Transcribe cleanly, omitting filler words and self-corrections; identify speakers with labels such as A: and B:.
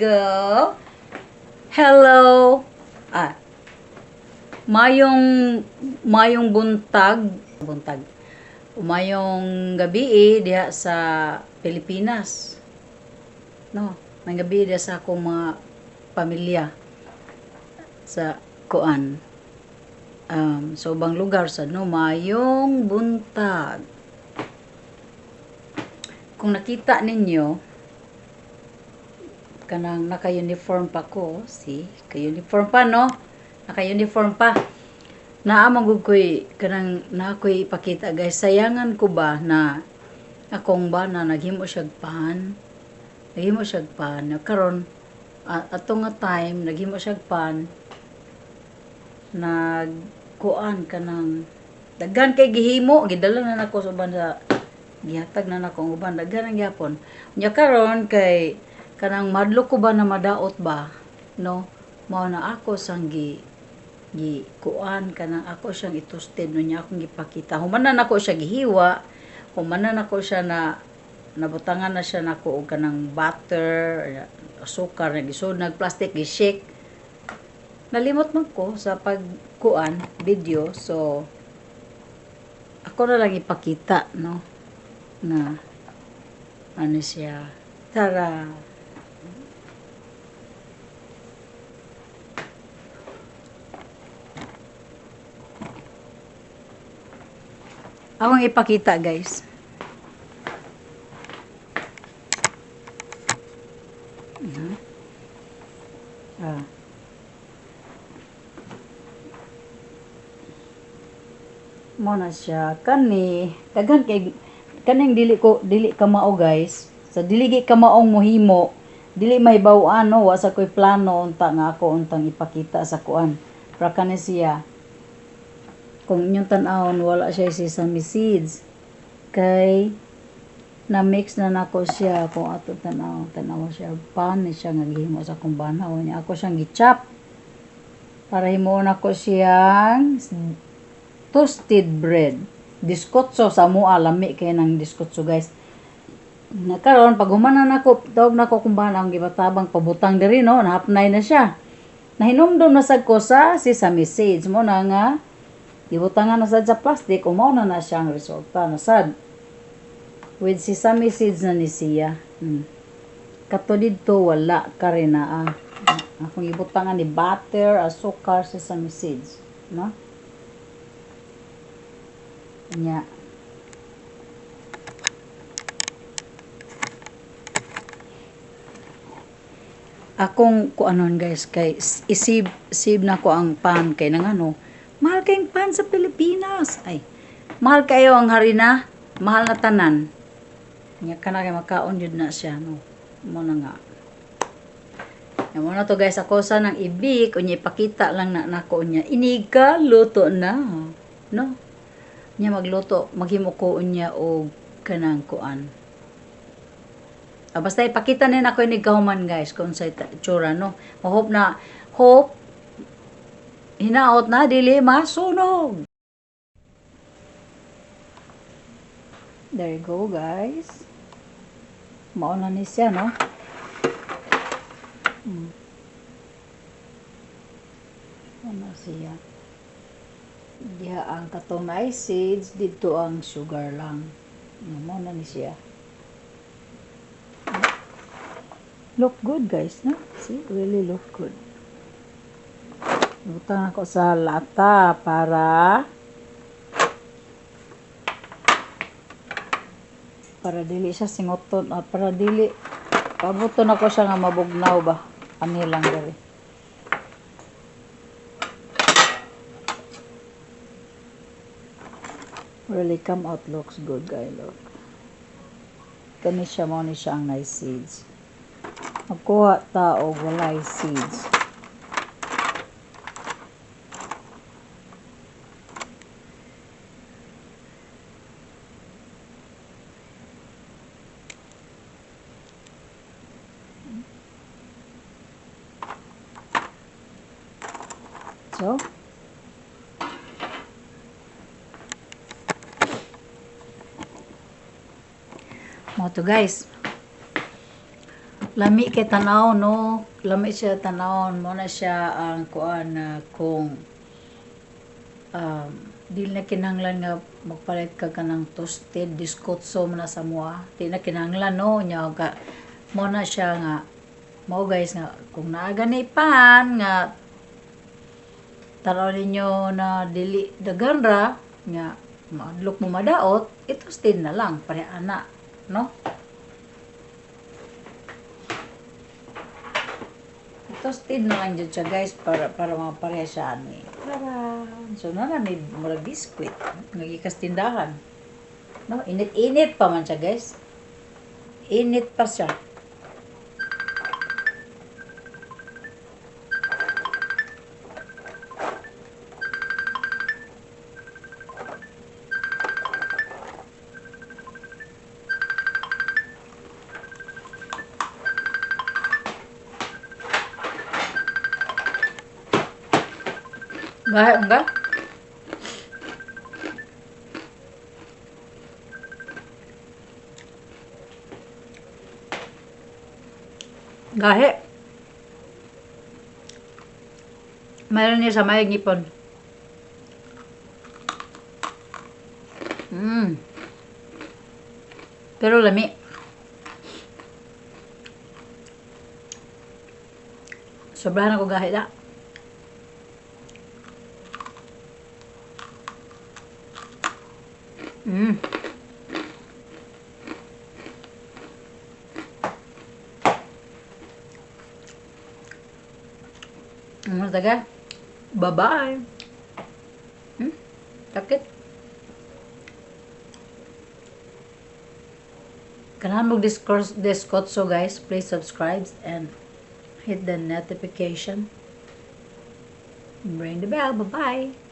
A: Go. Hello. Ah, mayong mayong buntag, buntag. Mayong gabi diha sa Pilipinas. No, may gabi diha sa akong mga pamilya sa kuan. Sa ubang lugar sa no, mayong buntag. Kung nakita ninyo kanang naka-uniform pa ko, see? Ka-uniform pa, no? Naka-uniform pa. Naa man gud ko'y kanang naa ko'y ipakita, guys. Sayangan ko ba na akong bana naghimo siyag pan. Naghimo siyag pan. Karon ato nga time naghimo siyag pan, nagkuan kanang daghan kay gihimo, gidala na nako sa uban sa gihatag na nako ang uban, daghan ang gihapon. Nya karon kay kanang madlok ko ba na madaot ba, no? Mao na ako sang gi gi kuan kanang ako siyang itoasted, no, niya akong gipakita. Human na nako siya gihiwa, human na nako siya na nabutangan na siya nako og kanang butter, asukar, nagisud nag plastic, gi-shake. Nalimot man ko sa pagkuan video, so ako na lang ipakita, no, na ano siya. Tara. Akong ipakita, guys. Ah. Mo na siya kani daghan kay kaning dili ko dili kamao, guys. Sa dili gi kamaong mohimo, dili mahibaw-an, no, wa sa koy plano unta nga ako untang ipakita sa kuan. Pero kani siya, kung inyong tan-awon, wala siya sesame seeds kay na-mix na nako siya. Kung ato tan-aw, tan-aw siya, pan ni siya nga gihimo sa akong bana niya, ako siyang gi-chop para himuon ako siyang toasted bread. Diskotso sa mua, lami kay ng diskotso, guys. Na karon pag human na nako, tawag nako kung bana ang gibatabang pabutang diri, no, nahapnay na siya. Nahinumdum na sad ko sa sesame seeds mo na nga gibutangan na sad sa plastic, mao na na siya ang resulta na sad. With sesame seeds na ni siya. Kato didto wala ka rin na ah. Akong gibutangan ni butter, asukar, sesame seeds, no? Nya. Akong kuanon, guys, kay isib save na ko ang pan kay nang ano, mahal kayong pan sa Pilipinas. Ay, mahal kayo ang harina, mahal na tanan. Nya kana kay makaon jud na siya, no. Mo na nga. Ya mo na to, guys, ako sa nang ibik unya ipakita lang na nako unya. Inig ka luto na, no? Nya magluto, maghimo ko unya og kanang kuan. Ah, basta ipakita ni nako inig kahuman, guys, kung sa itsura, no. Hope na hope hinaot na dili masunog. There you go, guys. Mao na ni siya, no. Ano siya? Diha ang katong nice seeds, dito ang sugar lang. Mao na ni siya. Look good, guys, no? See, really look good. Butang ako sa lata para para dili siya singoton, para dili pabuton ako siya nga mabugnaw ba. Ani lang diri. Really come out looks good, guys, look. Kani siya, mao ni siya ang nice seeds. Magkuha ta og walay seeds. So, mo to, guys. Lami kay tanaw, no? Lami siya tanawon. Mo na siya ang kuan na kung di na kinahanglan nga magpalit ka kanang toasted biscotso man na sa mua. Di na kinahanglan, no? Nya ka mo na siya nga mao, guys, nga kung naa gani pan nga tanaw ninyo na dili daghan ra nga maadlok mo madaot, i-toasted na lang pareha ana, no? Toasted na lang jud siya, guys, para mapareha siya ani. Tara. So na na may murag biscuit nga gikas tindahan. No, init-init pa man siya, guys. Init pa siya. Gahi nga. Gahi. Mayroon niya sa may ngipon. Pero lami. Sobrahan ako gahi da. Ano taga? Bye-bye. Sakit. Kanahan mo discourse so guys, please subscribe and hit the notification. Ring the bell. Bye-bye.